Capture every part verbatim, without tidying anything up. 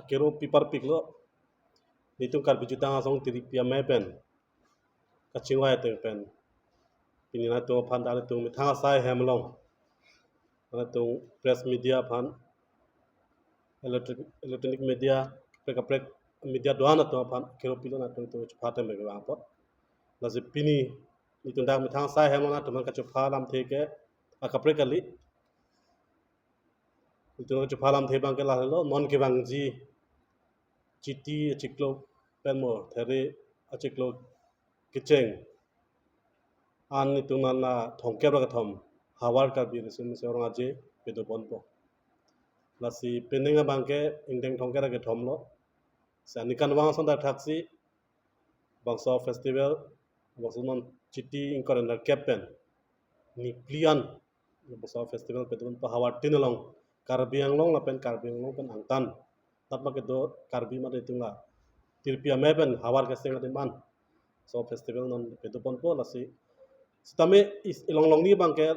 kero pi parpiklo. Netum Karbi Jutang Asong Tiripi Amei pen kachingvai ateng pen pini nangtum aphan ta netum methang asai hem along, netum press media aphan, electric, electronic media, kaprek kaprek media do-an atum aphan kero pilo, nangtum chepha atum bang vang apot. Lasi pini netum dak methang asai hem along nangtum aphan kachepha alamthe ke akaprek kali. Netum kachepha alamthe abang ke lahelo, non kevangji Chiti achiklo pen mo There achiklo kecheng an netum nana thomkep ra kethom Hawar Karbi Riso Nimso Rong Aje pedoponpo. Lasi penang abang ke ingdeng thomkep ra kethom lo. Si aningkanvang ason dak thaksi bangso festival, bangso non Chiti ingkoi ra nerkep pen niphli an bangso festival pedoponpo Hawar tin along, Karbi Anglong lapen Karbi Anglong pen angtan dak ma kedo Karbi mate itum la Tiripi Amei pen Hawar keseng adim an. So festival non pedoponpo. Lasi sitame is ilong longni abang ke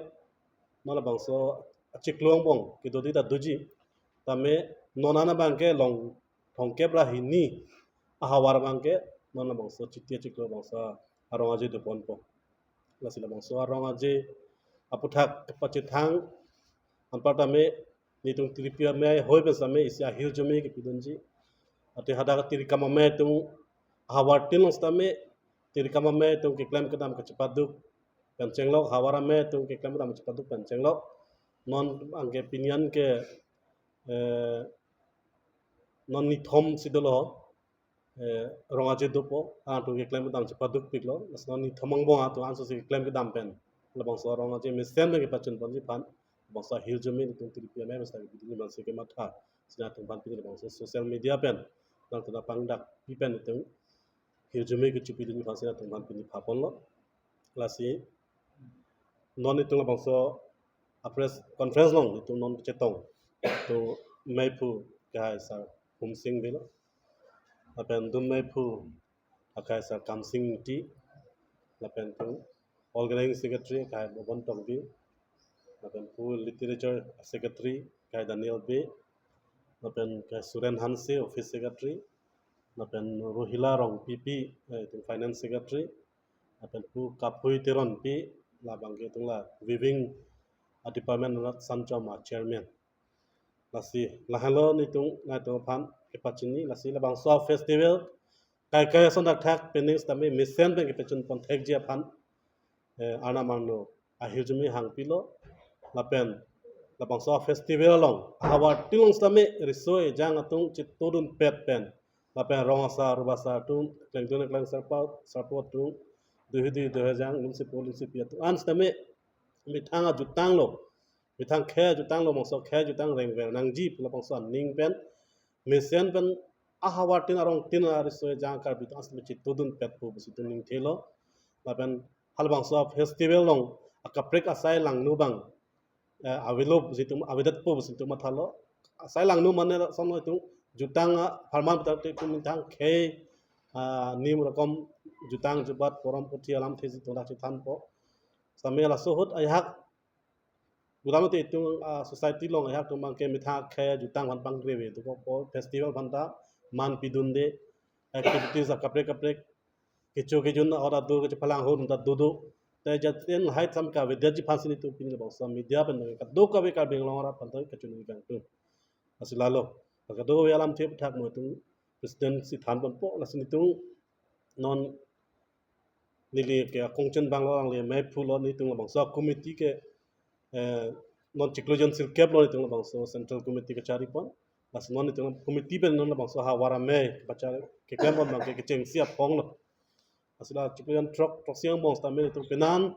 non labangso achiklo angbong kedo di ta doji. Tame non an abang ke long thomkep ra hini ahavar abang ke non labangso Chiti achiklo bangso arong aje doponpo. Lasi labangso arong aje aputhak kepachethang anparta me netum Tiripi Amei ahoi pen sitame isi ahirjume kepidunji. Ate hadak Tirikam Amei atum Hawar tin along sitame Tirikam Amei atum keklem kedam kachepaduk pen chenglok, Hawar Amei atum keklem kedam kachepaduk pen chenglok. Non abang ke pini an ke, eh, non nithom si dolo, eh, rong aje dopo, atum keklem kedam chepadukpiklo. Lasi non nithom angbong atum anso si keklem kedam pen labangso arong aje mesen pen kepachunponji aphan labangso ahirjume netum Tiripi Amei mesen kepidunji aphan si kematha. Si nangtum aphan pini labangso social media pen nangtum aphan dak pi pen netum hirjume kechepidunji aphan si nangtum aphan pini phaponlo. Lasi non netum labangso a press conference along netum non chetong netum meiphu kehai Sar Humsing Bey lo, lapen dun meiphu akai Sar Kamsing Ingti, lapen pu organizing secretary akai Bobon Tokbi, lapen pu literature secretary akai Daniel Bey, lapen akai Suren Hanse office secretary, lapen Rohila Rongpipi, eh, itum finance secretary, lapen pu Kaphui Teronpi, labang ke itum la weaving a department arat Sanchom a chairman. Lasi lahelo netum nangtum aphan kepachini. Lasi labangso festival kaikai ason dak thak pening sitame mesen pen kepachunpon thekji aphan, eh, Arnam arno ahirjume hangpilo. Lapen labangso festival along ahavar tin along sitame riso ejang atum chetodunpet pen, lapen rong asar, rup asar atum, klengdun kleng sarpo, sarpo atum, duhi duhi duhejang, lungsi po lungsi pi atum an sitame methang ajutang lo, methang khei ajutang lo, bangso khei ajutang rengver nangji pu labangso aning pen mesen pen ahavar tin arong tin ariso ejang Karbi atum an sitame chetodunpetpo pusi itum ningthelo. Lapen halabangso festival along akaprek asai langno abang, eh, avelo pusi itum, avedetpo pusi itum mathalo. Asai langno mane lason lo itum jutang apharman putar te itum methang khei, ah, nim rokom jutang jubat porom puthi alamthe si itum dak chethanpo. Sitame laso ahut ajahak gulam te itum, ah, society along ajahak atum abang ke methang khei jutang aphan pangrevedupo, festival aphan ta man pidunde, activities akaprek kaprek kecho kejun ahut ado kachephalang ahut ta dodo. Te jaten lahai tham kavedetji aphan si netum pini labangso media pen kadokave Karbi Anglong arat aphan ta kachiningri kangtung. Lasi lalo kadokave alamthe aputhak mo itum president si thanponpo. Lasi netum non neli ke akongchen abang lo, alangli meiphu lo, netum labangso committee ke, eh, non chiklo jon sirkep lo netum labangso central committee kacharipon. Lasi non netum committee pen non labangso ahavar amei kepachari keklempon abang ke kechengsi aphong lo. Lasi la chiklo jon throk, throksi angbong sitame netum penan,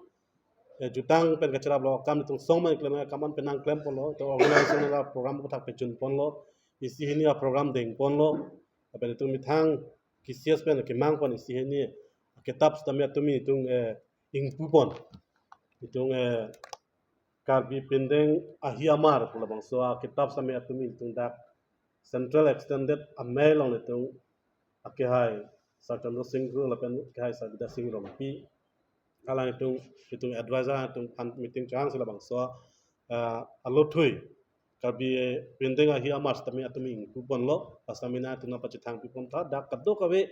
eh, jutang pen kacharaplo akam netum song mai klem akam an penan klemponlo, to organization la program aputhak pachunponlo, isi hini aprogram dengponlo, lapen netum methang K C S pen kemangpon isi hini akitap sitame atum netum, eh, ingpupon. Netum, eh, Karbi Pindeng Ahi Amar pu labangso akitap sitame atum netum dak Central Extended Amei along netum akehai Sar Chandra Sing Kro lapen akehai Sar Bidya Sing Rongpi, alangtum, netum advisor atum aphan meeting chang si labangso, eh, alothui Karbi, eh, pindeng ahi amar sitame atum ingpu ponlo, sitame nangtum nangpachethang pi pon tha, dak kadokave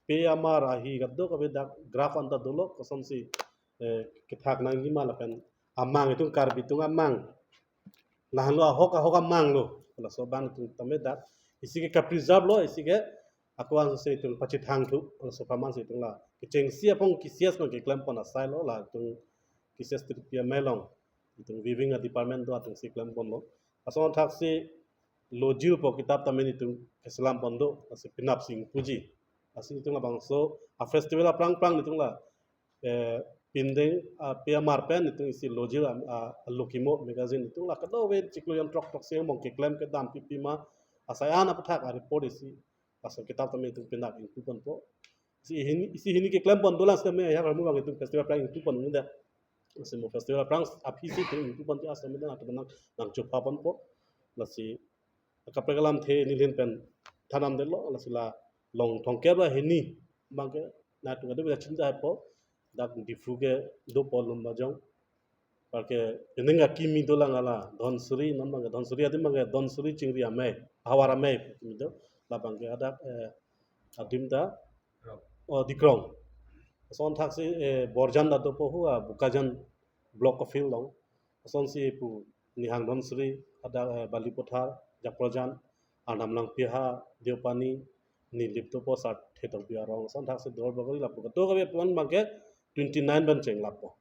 pe amar ahi kadokave dak graph anta dolo, kosonsi, eh, kethak nangji ma lapen amang itum Karbi atum amang. Lahenlo ahok ahok amang lo. Laso abang itum tame dak isi ke ka-preserve lo, isi ke ako ansi itum pachethang thu, laso aphan si itum la kechengsi apong KCS nang keklem pon asai lo, latum KCS Tirpi amei along itum weaving a-department do atum si klem ponlo. Lason thaksi lojirpo kitap tame itum keselam pon do, lasi penap si ingpuji. Lasi itum labangso a-festival aphrang phrang itum la, eh, pindeng, ah, pe amar pen itum isi lojir, ah, ah, Lokimo magazine itum la kadokave chiklo jon throk throksi angbong keklem kedam pipi ma asai an aputhak a-report isi. Laso kitap tame itum penap ingpu ponpo. Isi hini, isi hini keklem pon dolang sitame ya kamu bang itum festival aphrang ingpu pon nunda. Lasi mo festival aphrang aphi si itum ingpu pon ti asitame dan atum nang, nangchopha ponpo. Lasi kaprek alamthe nelihin pen thandam detlo, lasi la long thomkep ra hini abangke nangtum kadokave chinta hepo, dak Diphu ke dopo Lumbajong. Anparke pindeng akimi dolang hala Dhansiri, non abangke Dhansiri adim abangke Dhansiri chingri amei, havar amei kimi do, labangke hadak, eh, adim ta, oh, Dikrong. Lason thaksi, eh, Borjan ta dopo hu, ah, Bokajan block a-field along. Lasonsi pu Nihang Dhansiri, hadak, eh, Balipathar, Japrojan, Arnam Langpiha, Deopani, Nilip dopo Sarthe Tokbi arong. Lason thaksi Duarbagori lapu kadokave pu an abangke twenty-nine pen chenglappo.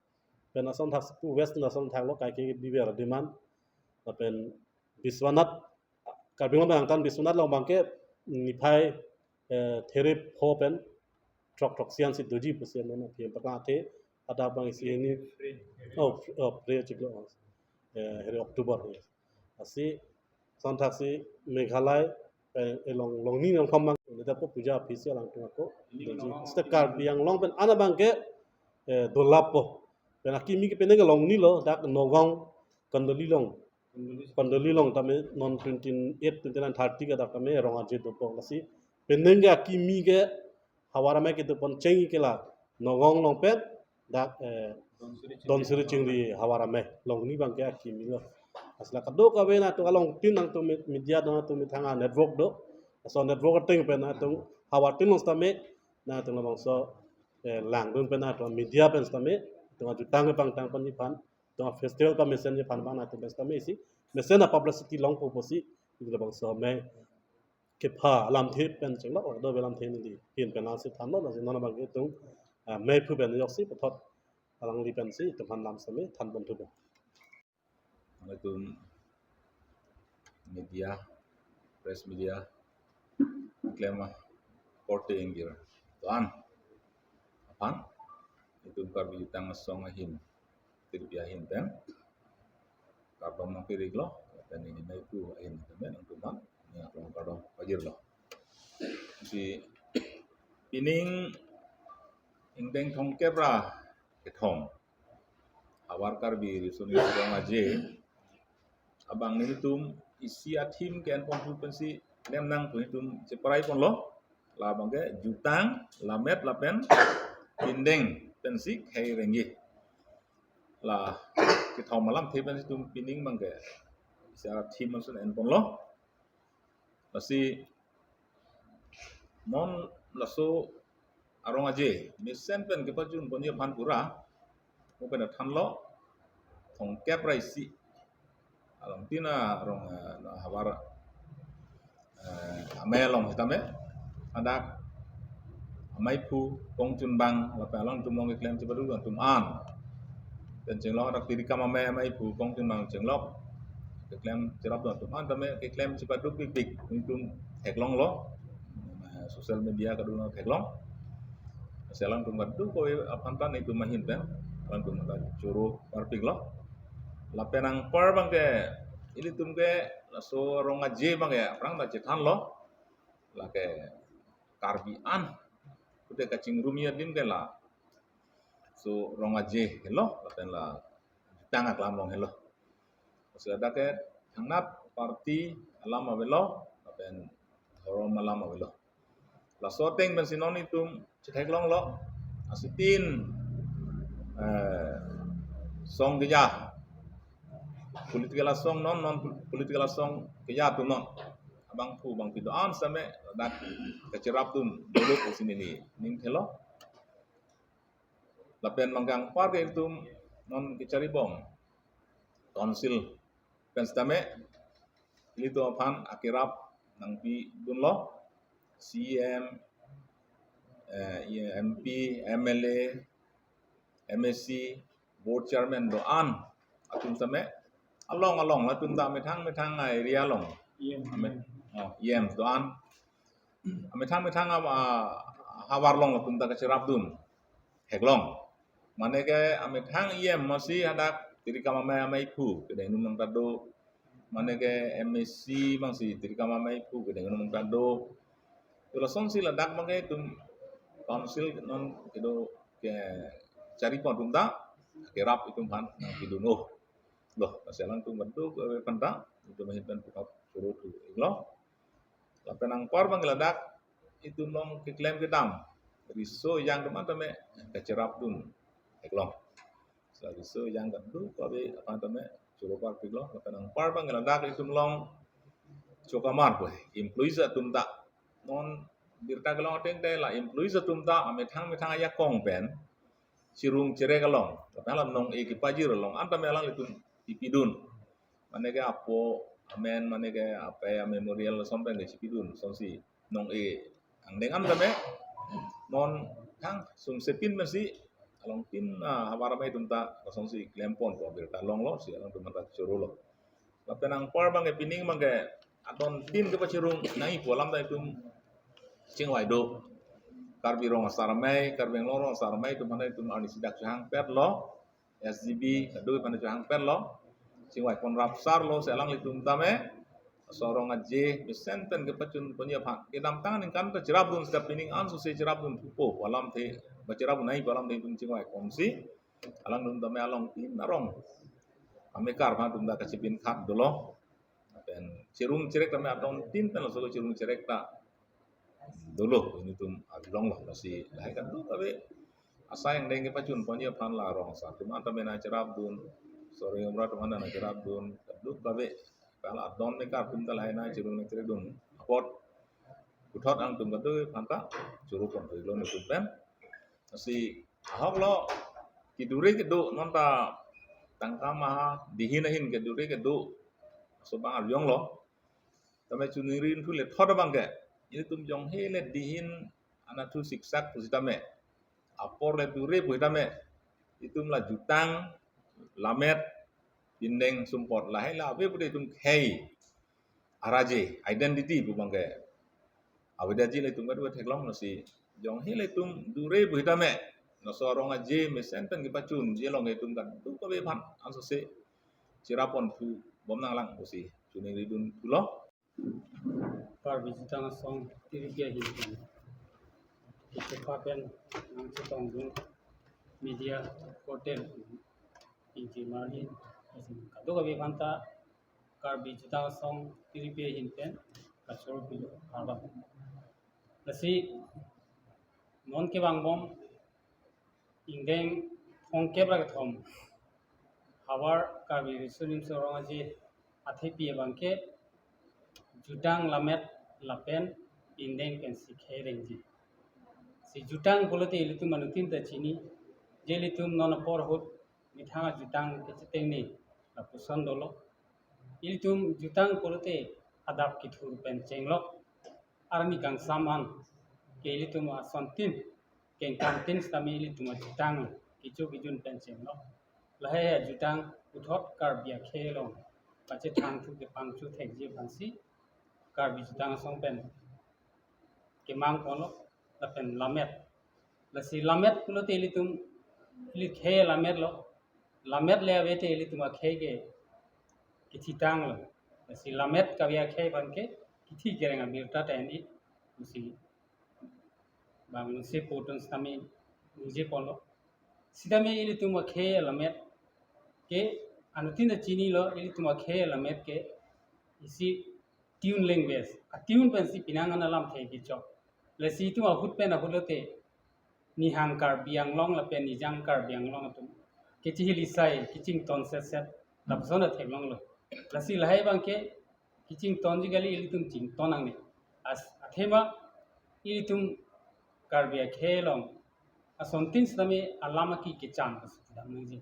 Pen lason thaksi pu West lason thaklo kaike biber demand. Lapen Biswanath, Karbi Anglong angtan Biswanath along abangke niphai, eh, therepho pen throk throksi ansi doji pusi non aphi paklang athe, hadak abang isi hini, oh, oh, April chiklo, eh, here October, yes. Lasi lason thaksi Meghalaya, eh, along, longni nangphamang, neta po puja aphi si alangtum ako doji. Seta Karbi Anglong pen an abangke, eh, dolappo. Pen akimi ke pindeng longni lo, dak Nagaon Kondoli along. Kondoli along tame non twenty-eight, twenty-nine, thirty ke dak tame rong aje dopo. Lasi pindeng ke akimi ke havar amei kedo pon cheng ke la Nagaon along pen dak, eh, Dhansiri chingri havar amei longni abangke akimi lo. Lasi la kadokave nangtum alongtin nangtum me-, media do nangtum methang a-network do. Laso network ateng pen nangtum havartin along sitame nangtum labangso, eh, langdun pen nangtum media pen sitame nangtum ajutang kepangtang ponji aphan, nangtum festival pamesenji aphan abang nangtum pen sitame isi mesen a-publicity longpo pusi, itum labangso amei kepha alamthe pen chenglo, kadokave alamthe nelihin pen lasi thanlo, lasi non abangke itum, ah, meiphu pen ajoksi puthot alangli pensi itum aphan lam sitame than pon thupo. Itum media, press media, klem akorte ingjir do-an aphan, itum Karbi Jutang Asong ahin, Tirpi ahin pen kardom nangpiriklo, pen neli meiphu ahin pen nangtum aphan neli kardom pajirlo. Si pining ingdeng thomkep ra kethom havar Karbi Riso Nimso Rong Aje abang nelitum isi a-theme ke-en pon thu pensi nem nang pu nelitum cheparai ponlo. Labangke jutang, lammet lapen pindeng pensi khei rengji. La kethom alamthe pensi itum pining abangke isi a-theme ansi en ponlo. Lasi non laso arong aje mesen pen kepajun ponji aphan pura mo pen thanlo, thomkep ra isi along tina arong, eh, havar, eh, amei along sitame hadak ameiphu Kongchunbang lapen alangtum along keklem chepaduk atum an. Pen chenglok hadak Tirikam amei, ameiphu Kongchunbang chenglok keklem cherap atum an tame keklem chepaduk pikpik, nelitum theklonglo, eh, social media kadokave theklong. Lasi alangtum kadokave aphan ta nelitum ahin pen alangtum ta choro parpiklo. Lapen anpar abangke ilitum ke laso arong aje abangke aphrang ta chethanlo. Lake Karbi an pute kachingrumji adim ke laso arong aje helo, lapen la jutang aklam along helo. Lasi hadak ke thangnat party alam avelo, lapen dhorom alam avelo. Laso ateng pensi non itum chetheklonglo, asitin, eh, song keja Political asong non, non political asong keja atum non. Abangphu bangphi do-an same dak kacherapdun dolo pusi neli ning thelo. Lapen abangke anpar ke itum non kecharibom council pen sitame ilitum aphan akerap nangpidunlo. C E M, eh, M P, M L A, M A C, board chairman do-an atum same along along latum ta methang methang a-area along. E M. Ame-, oh, E M do-an. Methang methang a, a, havar along latum ta kacherapdun theklong. Mane ke amethang E M masi hadak Tirikam Amei, Ameiphu kedeng num nang ta do. Mane ke M A C masi Tirikam Ameiphu kedeng num nang ta do. Lasonsi ladak abangke itum council non kedo kechari pon atum ta kerap itum aphan nangpidun-o. Lo, lasi alangtum kadokave aphanta itum ahin pen pukap choro thu-iklo. Lapen anpar abangke ladak itum along keklem kedam riso ejang atum an tame kacherapdun theklong. Lasi riso ejang kadokave aphan tame choro parpiklo. Lapen anpar abangke ladak itum along chokamar pu employees atum ta non birta kelong ateng te la employees atum ta amethang methang ajakong pen chirung cherek along, lapen la nong-e kepajir along an tame alanglitum pipidun. Mane ke apo amen, mane ke ape a-memorial ason pen ke chipidun, lasonsi nong-e angdeng an tame non thang sungsepin pensi along tin, ah, havar amei atum ta lasonsi klem ponpo birta longlo, lasi alangtum aphanta chorolo. Lapen anpar abangke pining abangke adon tin kepachirung nangji pu alam ta itum chingvai do. Karbi Rong Asar Amei, Karbi Anglong Rong Asar Amei atum aphan itum arnisi dak chohangpetlo. S G B kadokave aphan chohangpetlo. Chingvai pon rapsarlo, lasi alanglitum tame laso arong aje mesen pen kepachun ponji aphan kedamtang aningkan ta cherapdun seta pining ansose cherapdun thupo pu alamthe, ba cherapdun nangji pu alamthe itum chingvai ponsi alangtum tame along tin arong amekar aphan itum ta kachipin khat dolo. Pen chirung cherek tame adon tin pen laso chirung cherek ta dolo, ilitum arjulonglo. Lasi lahai kadokave asai angdeng kepachun ponji aphan la rong asar atum an tame nangcherapdun, sorry, umra atum an nangcherapdun, kadokave, hala adon mekar atum ta lahai nangchirung nangcherekdun apot puthot alangtum kadokave aphanta choro pon thu-iklo nelitum pen. Lasi ahoklo, kedure kedo non ta tangka maha dihin ahin kedure kedo laso abang arjulonglo. Tame chuningri thu le thot abangke ilitum jonghe le dihin anatthu siksak pusitame, apor le dure pusitame, itum la jutang, lamet, pindeng sumpot lahai la ave pute itum khei araje, identity pu abangke avedetji, ilitum kadokave theklong. Lasi jonghe ilitum dure pusitame laso arong aje mesen pen kepachunji along itum kadokave aphan ansose cherap pon thu bom nanglang pusi chuningridun thulo. Karbi Jutang Asong tiripi ahin pen kechepa pen nangchetongdun media portal Ingti Marlin, kadokave aphanta Karbi Jutang Asong tiripi ahin pen kachoro pilo, kardom. Lasi non kevangbom ingdeng thomkep ra kethom havar Karbi Riso Nimso Rong Aje athepi abangke jutang, lamet lapen indeng pensi khei rengji. Si jutang pulote ilitum anuttin ta chini, je ilitum non apor ahut methang ajutang kechetengni lapuson dolo. Ilitum jutang pulote adap kethur pen chenglok, arni kangsam an ke ilitum asontin, kengkantin sitame ilitum ajutang kecho kejun pen chenglok. Lahai ajutang puthot Karbi akhei along pachethang thu kepangchu thekji aphansi Karbi Jutang Asong pen kemang ponlo. Lapen lamet. Lasi lamet pulote ilitum, ili khei lametlo. Lamet le ave te ilitum akhei ke kethitanglo. Lasi lamet kave akhei aphan ke kethi kereng abirta ta en-i pusi bang nunse potun sitame ningje ponlo. Sitame ilitum akhei lamet ke anuttin ta chinilo, ilitum akhei lamet ke isi tune language, atune pensi penang an alamthe kechok. Lasi itum ahut pen ahut lote nihang Karbi Anglong lapen nijang Karbi Anglong atum kechihil isai kechington setset Lapuson ta theklonglo. Lasi lahai abangke kachingtonji kali, ilitum chington nangne. As athema ilitum Karbi akhei along asontin sitame alam aki kechan kasu dam nangji.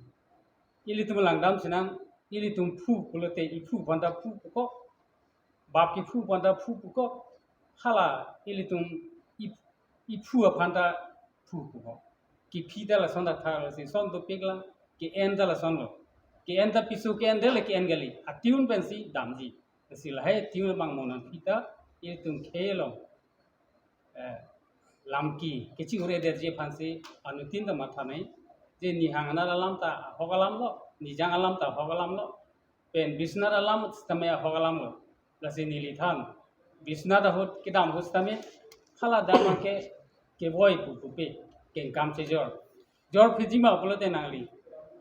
Ilitum langdam sinang, ilitum phu pulote iphu aphanta phu pukok, bap kephu aphanta phu pukok, hala ilitum ip- iphu aphanta phu pukok. Kephi ta lason ta thar lasi son dopiklang, ke-en ta lasonlo. Ke-en ta piso ke-en dele ke-en kali. Atune pensi damji. Lasi lahai atune abang mo nangphi ta ilitum khei along, eh, lamki kechingre derji aphansi anuttin ta matha nai. Je nihang anat alam ta ahok alamlo, nijang alam ta ahok alamlo, pen Biswanath alam sitame ahok alamlo. Lasi neli than Biswanath ahut kedam ahut sitame hala dam ke kevoi pu pupe, kengkam chejor. Jor phijima pulote nangli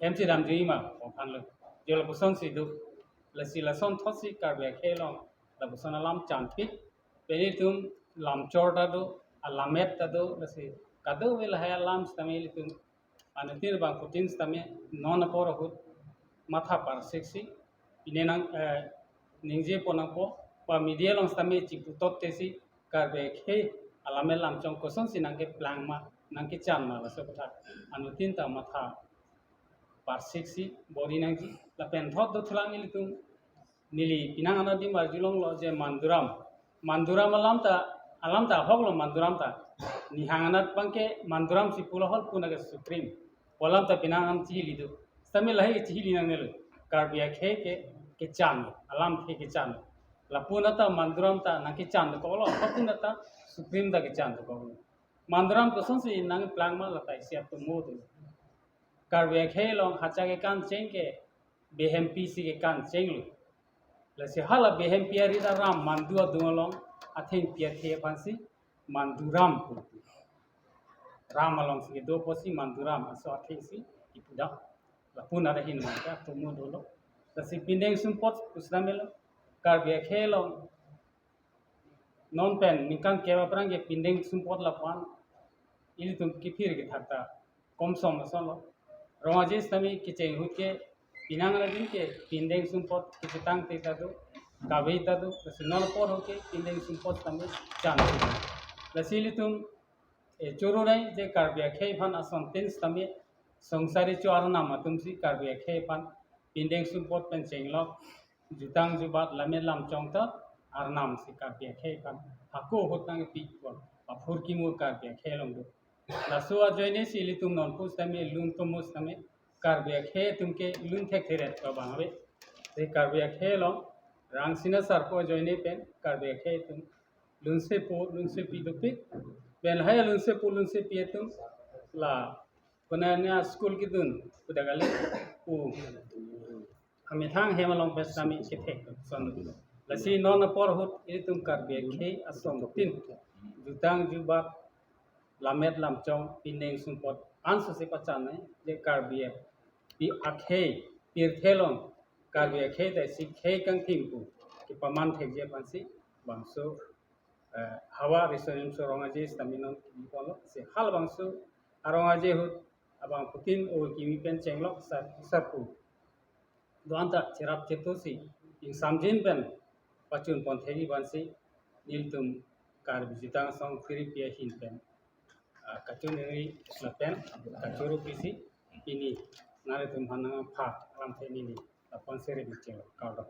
hem chedamjima aphanlo. Jo lapusonsi do. Lasi lasonthotsi Karbi akhei along lapuson alam chanpik. Pen ilitum lamchor ta do, alamet ta do, lasi kadokave lahai alam sitame ilitum anuttin abangphutin sitame non apor ahut matha parsiksi, pine nang, eh, ningje pon nangpo, ba media along sitame chiputot tesi Karbi akhei alamet lamchong kosonsi nangkeplang ma, nangkechan ma, laso aputhak anuttin ta matha parsiksi bor-i nangji. Lapen thot dothulang ilitum, neli penang anat adim arjulonglo je Manduram. Manduram alam ta, alam ta ahoklo Manduram ta. Nihang anat abangke Manduram si pulo hol puna ke Supreme. Alam ta penang an chihili do. Sitame lahai chihili nangnelo. Karbi akhei ke kechan, alam ke kechan. Lapu anat ta Manduram ta nangkechan dokoklo, lapu anat ta Supreme ta kechan dokoklo. Manduram kosonsi nangplang ma lata isi atomo do. Karbi akhei along hacha kekan cheng ke behempi si kekan chenglo. Lasi hala behempi ari ta Ram Mandu adung along athengpi athe aphansi Manduram pu. Ram alongsi kedo apotsi Manduram aso athengsi kipudam. Lapu anat ahin mangka atomo dolo. Lasi pindeng sumpot pu sitame lo. Karbi akhei along non pen ningkan kep aphrang ke pindeng sumpot lapu-an ilitum kephir kethak ta komsom asonlo. Rong Aje sitame kecheng ahut ke penang anat adim ke pindeng sumpot kechetang te ta do, kave ta do, lasi non apor ahut ke pindeng sumpot sitame chan. Lasi ilitum, eh, choro nai je Karbi akhei aphan asontin sitame songsari cho arnam atumsi Karbi akhei aphan pindeng sumpot pen chenglok, jutang jubat, lamet lamchong ta arnam si Karbi akhei aphan hako ahut nangpi pon, aphurkimo Karbi akhei along do. Laso ajoine si ilitum nonpu sitame lun tomo sitame Karbi akhei atum ke lun thekthe ret abang ave. Te Karbi akhei along Rangsina Sarpo ajoine pen Karbi akhei atum lunsepo lunsepi dopik. Pen lahai lunsepo lunsepi atum la konane school kedun pu dak kali, pu amethang hem along pen sitame kethek son. Lasi non apor ahut ilitum Karbi akhei asontin jutang jubat, lamet lamchong, pindeng sumpot anso si pachan nai je Karbi akhei pirthe along Karbi akhei ta isi khei kangthim pu kepaman thekji aphansi bangso, eh, havar riso nimso Rong Aje sitame non kibi ponlo. Si hala bangso a-Rong Aje ahut abangphutin o kimi pen chenglok sar sarpo do-an ta cherap cheto si ingsamjin pen pachun pon thekji aphansi nelitum Karbi Jutang Asong Phiripi ahin pen, ah, kachun ri lapen kachoro pisi pini nelitum aphan nangpha lamthe neli aphan seri bicheng kardom.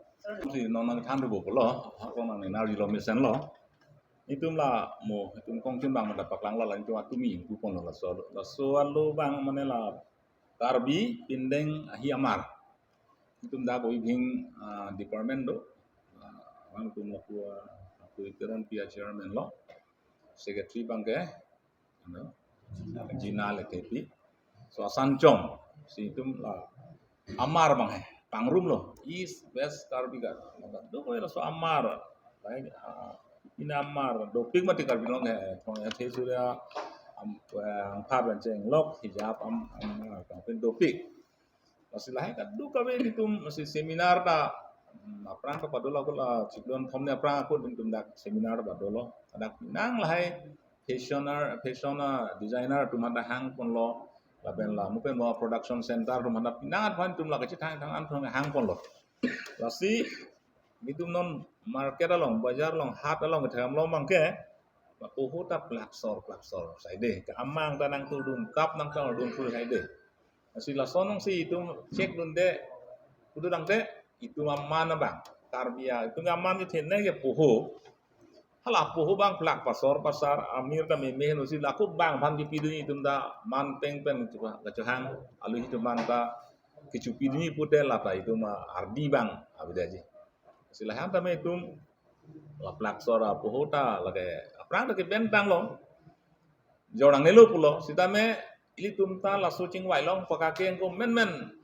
Si non nangthan do pulo, ako nang nar jilo mesen lo. Itum la mo, itum kongchun abang mada paklang la, la itum atumi ingpu ponlo laso, laso alo abang mane la Karbi pindeng ahi amar. Itum dak oi bhing, ah, department do. Ah, abang itum lapu, ah, lapu iteran pia chairman lo. Secretary abangke, ano, Jina Lethepi. So asan chom si itum la amar abang he pangrumlo East West Karbi ka. Maka do ko laso amar. Baik, ah, ina amar dopik mati Karbi Anglong he. Thong ya the surya am, eh, angpha pen chenglok hijab am, amar kangpin dopik. Lasi lahai kadokave itum si seminar ta, hmm, aphrang ta padolo ko la chiklo thom ne aphrang ako itum dak seminar ta padolo. Dak nang lahai fashioner, fashion, ah, designer atum ta hang ponlo, Lapen la mo pen mo production center atum aphan pinang aphan itum la kachethang thang an thang hangponlo. Lasi itum non market along, bazar along, hat along ketham along abangke, ma poho ta plaksor plaksor saide. Ke amang ta nangtudun, kap nangtudun full saide. Lasi lason alongsi itum check dunde, kudu dangte itum aman abang, Karbi a, itum aman kethenei ke poho. Hala poho abang plak pasor pasar, amir ta meme hensi laku abang aphan kipidun itum ta man peng pen kachohang, alu itum abang ta kechepidun pute lata itum ardi abang avedet ji. Lasi lahai an tame itum la plaksor apoho ta lake aphrang ta kebentanglo. Jor nangnelo pulo, sitame ilitum ta laso chingvai along pakakeng ko menmen.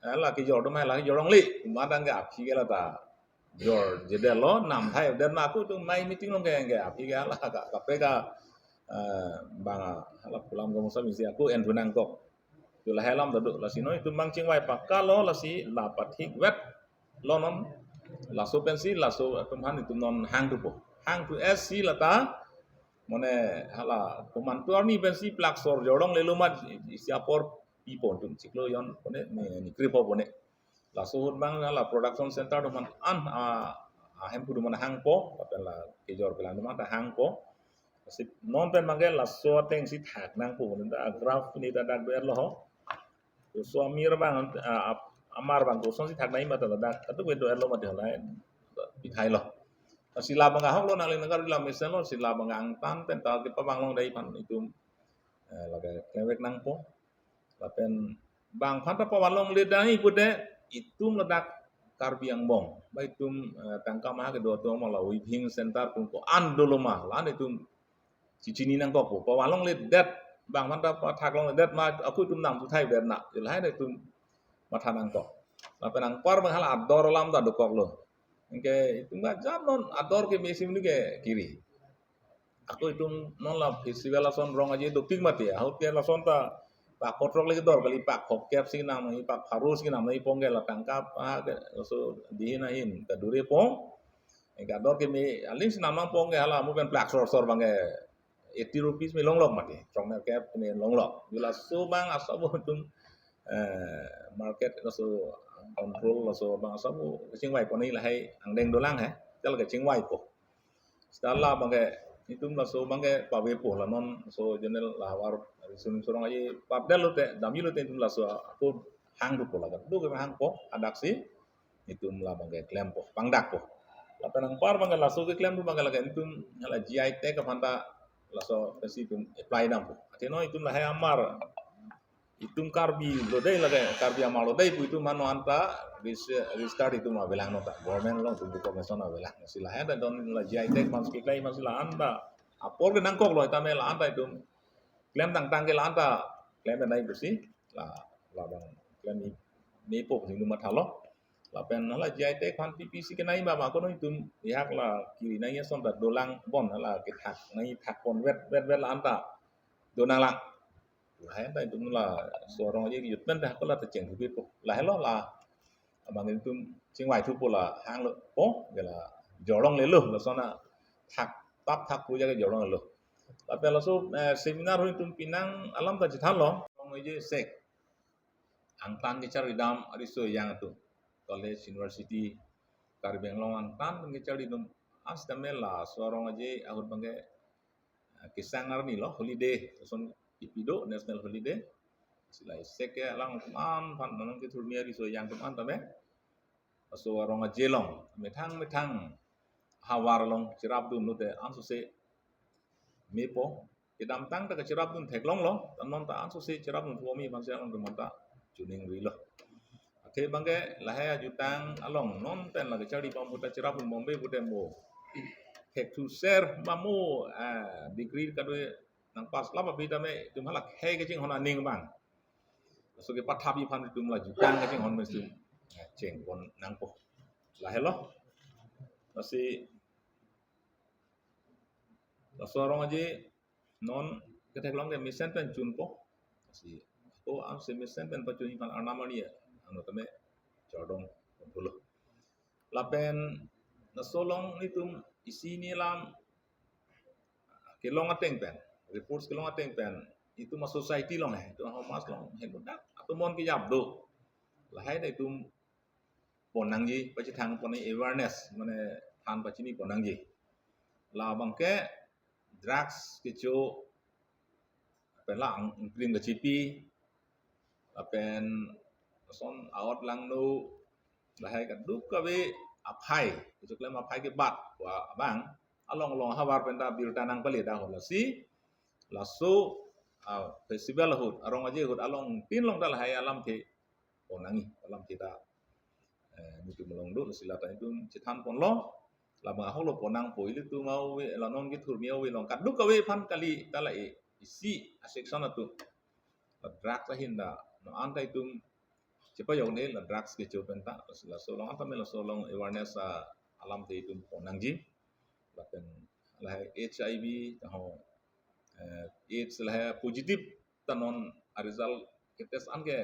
Eh, la kejor atum hai la kejor longle, komat abangke aphi ke lata jorjedetlo, namthai det ma ako itum mai meeting along ke, ke aphi ke la ka, kaprek a, eh, bang a, la pulam ko mosa misi ako en thu nangkok. Yo lahai alam ta do, lasi non itum abang chingvai pakalo, lasi la pathik vet lo non, laso pensi laso atum aphan itum non hang thupo. Hang thu esi lata, mane hala komantu arni pensi plaksor jor longlelo ma, isi apor pipo itum chiklo jon pone, ne, ne kripo pone. Laso ahut abang hala production center atum aphan an, a, ahemphu atum aphan hangpo, lapen la kejor kelang atum aphan ta hangpo. Lasi non pen abangke laso atengsi thak nangpo, non ta graph ni ta dak do-etlo ho. Laso amir abang, a, ap-, amar abang kosonsi thak nangji ma ta dak, katu do-etlo mati halai. Pithailo. Lasi la abang ahoklo, nangli nangkar la mesenlo, lasi la abang angtan pen ta kepavang longdai aphan itum, eh, lake klem vek nangpo. Lapen bang aphan ta pavang longle dai pute itum ladak Karbi angbong. Ba itum, eh, tangka maha kedo atum ma la weaving center atum ko-an dolo ma, la-an itum chichini nangkokpo. Pavang longledet, bang aphan ta pathak longledet ma, ako itum nangthuthai det na. Yo lahai na itum matha nangkok. Lapen anpar abang hala ador alam ta dokoklo. Anke itum ga jam non ador keme isi menu ke kiri. Ako itum non la festival ason rong aje dopik mati, ahut ke lason ta pak phongrok le kedor kali, pak phongo kep si nang, pak pharo si nang, ipo ke la tangka, ah, ke laso dihin ahin ta dure pong. Anke ador keme aling si nang nangpo ke hala mo pen plak sor sor abangke eighty rupees me longlok mati, throknerkep me longlok. Yo laso abang asabo itum, eh, market laso control laso abang asabo kachingvai pon lahai angdeng dolang he, tel kachingvaipo. Seta la abangke itum laso abangke pavepo, la non laso general la havar riso nimso rong aje papdel lote, damji lote itum laso ako hang thupo, la do keme hangpo, adaksi itum la abangke klempo, pangdakpo. Lapen anpar abangke laso keklem atum abangke lake itum hala G I tag aphan ta laso pensi itum apply dampo. Athe non itum lahai amar itum Karbi lo dei lake, Karbi amar lo dei pu itum mano anta ris-, restart itum avelang non ta. Government along itum recognition avelang. Si lahai ta don la G I tag aphan si keklem aphan si la-an ta apor ke nangkoklo, sitame la-an ta itum klem tangtang ke la-an ta klem nai pusi la, la abang klem ni, ni po si itum mathalo. Lapen hala G I tag aphan P P C kenai ba ma kono itum ihak la kiri nai ason ta dolang bon, hala kethak nai thak pon vet vet vet la-an ta do nanglang. Lahai ta itum laso arong aje youth pen ta ako la ta cheng thupo. Lahelo la abang itum chingvai thupo, la hanglo po, ke la jor longlelo, lason athak tap thak pu aja ke jor longlelo. Lapen laso, eh, seminar ahut itum pinang alam ta chethanlo, arong aje sek angtan kecharli dam ariso ejang atum, college, university, Karbi Anglong angtan kecharli dam, ah sitame laso arong aje ahut abangke, eh, kesang arni lo, holiday, lason kipi do, national holiday. Si la sek ke alang atum aphan, non kethurmi ariso ejang atum an tame laso arong aje along methang methang havar along cherapdun lote ansose mepo. Kedamtang ta kacherapdun theklonglo, ta non ta ansose cherapdun thupo me aphan si alangtum anta chuning rilo. Athe abangke lahai ajutang along non pen la kacharli pam puta cherapdun bombe pute mo thek thu ser ma mo, ah, degree kado nangpass lap api tame itum hala khei kachinghon aning abang. Laso kepathapi aphan itum la jutang kachinghon mesi, eh, chengpon nangpo. Lahelo. Lasi laso arong aje non ketheklong ke mesen pen chunpo. Lasi ako angse mesen pen pachun aphan arnam arni ya, ano tame chardom pulo. Lapen laso along itum isi ni alam kelong ateng pen, reports kelong ateng pen, itum a-society along he, itum a-homaj along he, dak atum mon kejap do. Lahai ta itum pon nangji, pachethang pon nangji, awareness, mane than pachini pon nangji. Labang ke drugs kecho, pen la ang ingkring kachipi, lapen son aot langno, lahai kadokave aphai, kecho klem aphai kebat, wa abang, along along havar pen ta birta nangpale ta ho lasi, laso, ah, festival ahut, arong aje ahut, along tin along ta lahai alamthe pon nangji, alamthe ta, eh, nitum along do, lasi lata itum chethan ponlo, labang ahok lo pon nangpo, ilitum ave, la non kethurmi ave along, kadokave aphan kali, ta la e, isi a-section atum, la drugs ahin ta, non anta itum chepajok ne, la drugs kecho pen ta, lasi laso along, anta me laso along awareness, ah, alamthe itum pon nangji, lapen lahai H I V, taho, eh, AIDS lahai positive ta non a-result ke-test an ke,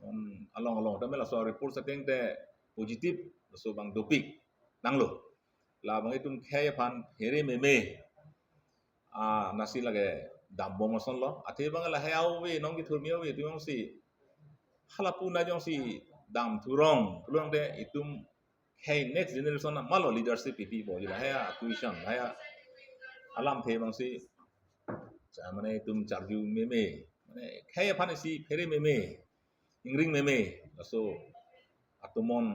um, along along, tame laso report setting te positive, laso abang dopik nanglo. Labang itum khei aphan phere meme, ah, lasi lake dambom ason lo. Athe abang lahai ave, non kethurmi ave, itum jongsi hala puna jongsi dam thurong, pulote itum khei next generation na malo leadership pipi bo, lahai a-question, lahai alamthe abangsi, cha, mane itum charju meme, mane khei aphan isi phere meme, ingring meme, laso atum mon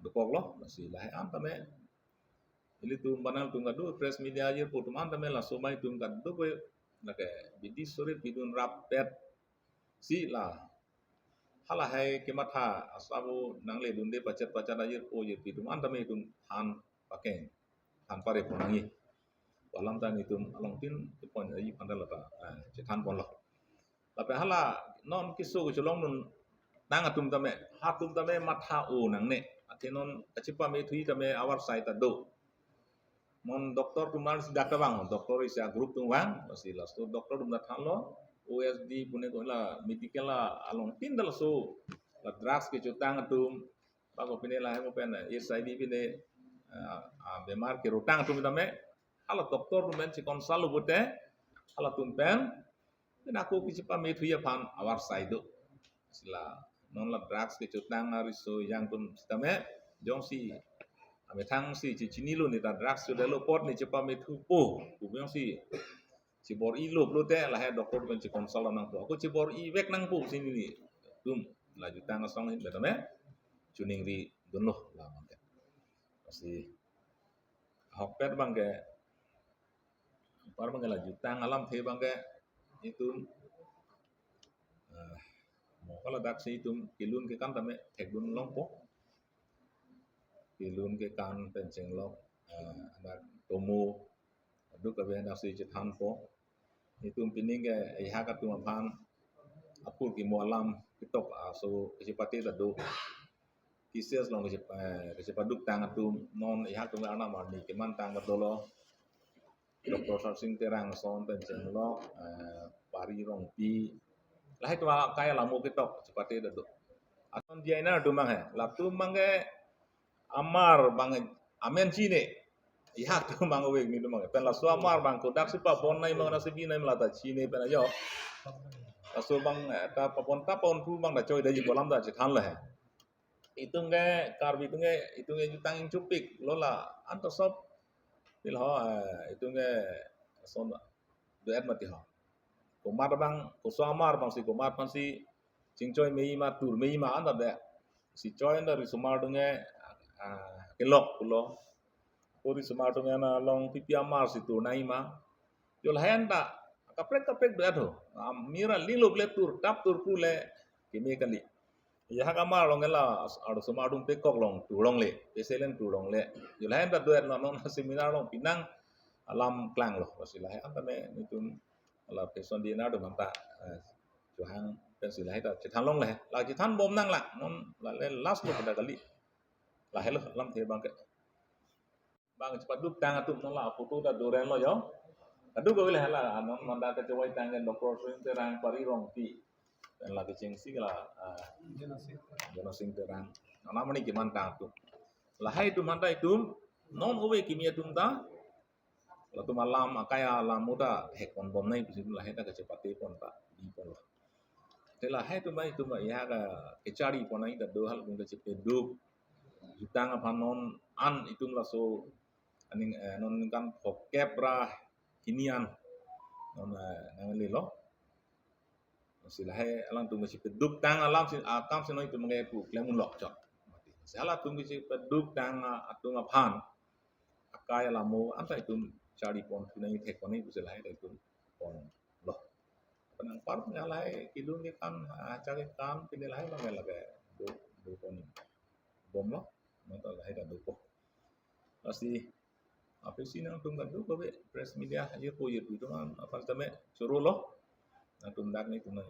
dokok lo, lasi lahai anta me, ilitum banal tum kado press media ajirpo atum anta me, laso mai tum kado ko, lake bidi sore pidun rapet si la, halahai kematha asabo nangle dunde pachet pachet ajirpo ajirpi atum anta me itum than pakeng, than pare pon nangji. Alam ta nitum along tin kepon aji pandal ta, eh, chethan ponlo. Lapen hala non keso kecholong dun tang atum tame, ha atum tame matha o nangne. Athe non kachepamethui tame avarsai ta do. Non doctor atum an si dak ta vang, doctor isi a-group atum vang, lasi laso doctor atum ta thanlo, O S D pune ko la medical la along tin ta laso, la drugs kechotang atum, bako pine lahai mo pen, H I V pine, ah, ah, bemar kerotang atum tame, hala doctor atum pen si consult lo pute, hala atum pen, pine ako kachepamethui aphan avarsai do. Lasi la, non la drugs kechotang ariso yang atum sitame, jongsi amethang si chechinilo ne ta drugs chodelo apot ne chepamethupo, pu jongsi chebor-ilo pulote lahai doctor pen si consult nangpo. Ako chebor-ivek nangpo si nelitum la jutang asong ahin tame choningri dunlo labang ke. Lasi ahokpet abang ke, anpar abang ke la jutang alamthe abang ke itum, eh, mo kala daksi itum kelun kekan tame thekdun longpo. Kelun kekan pen chenglok, eh, anak tomo, kadokave daksi chethanpo. Itum pining ke ihak atum aphan apor kimo alam ketok aso kachepate ta do. Cases along kachepa-, eh, kachepaduk tang atum, non ihak atum arnam arni keman tang ta dolo. Doctor Sarsing Terang ason pen chenglok, eh, Pari Rongpi. Lahai atum akai alamo ketok chepate ta do. Ason J I N R atum abang he. Latum abang ke amar abang amen chine. Ihak atum abang ove, nitum abang. Pen laso amar abang kodak si pabon nangji ma, kodak si bi nangji ma la ta chine pen ajo. Laso abang, eh, ta pabon ta pabon pu abang ta choidetji pu alam ta chethan lo he. Itum ke Karbi atum ke, itum ke jutang ingchupik lo la, anta sob pil ho, eh, itum ke ason do-et mati ho. Komat abang, koso amar abang si komat aphan si chingchoi meji ma, tur meji ma anta de. Si choi anta risomar atum ke, ah, kelok pulo. Ko risomar atum ke na long pipi amar si tur nangji ma. Jo lahai anta kaprek kaprek do-et ho. Am, mira lilo ple tur, tap tur pu le keme kali. Ihak amar along ke la, ar-, risomar atum pekok along tur longle, peselen tur longle. Jo lahai anta do-et, non non seminar along pinang alam klanglo. Lasi lahai anta me nitum la peson dinar do manta, eh, chohang pen si lahai ta chethan longle. La chethanbom nang la, non la le last lo pada kali. Lahai lo alamthe abang ke. Abang chepaduk tang atum non la photo ta doren lo jo. Kadokave lahai la, non manda kachevai tang ke Doctor Sarsing Terang, Pari Rongpi. Pen la kechengsi ke la, ah, Jono Sing Terang. Non amani keman tang atum. Lahai atum anta itum, non ove kimi atum ta Latum alam akai alam uta hek pon bom nai pusi lahai ta kachepate pon ta di pon lo. Te lahai atum ai atum ai ha ka kechari pon ai ta do halatum kachepeduk. Jutang aphan non an itum laso aning, eh, non kan phokep ra hini an non, eh, nanglelo. Si lahai alangtum kachepeduk tang alam si akam si non itum ke pu klem unlok chot. Si halatum kachepeduk tang atum aphan akai alamo anta itum chari pon thu nai thek pon nai pusi lahai ta itum pon lo. Penang par punya lahai kedun ke kan, ah, chari kan pine lahai lage lage do do pon bom lo. Nonta lahai ta do po. Lasi aphi si nangtum kadokave press media ayo ko ye pu itum aphan tame choro lo. Nangtum dak ni tum nang.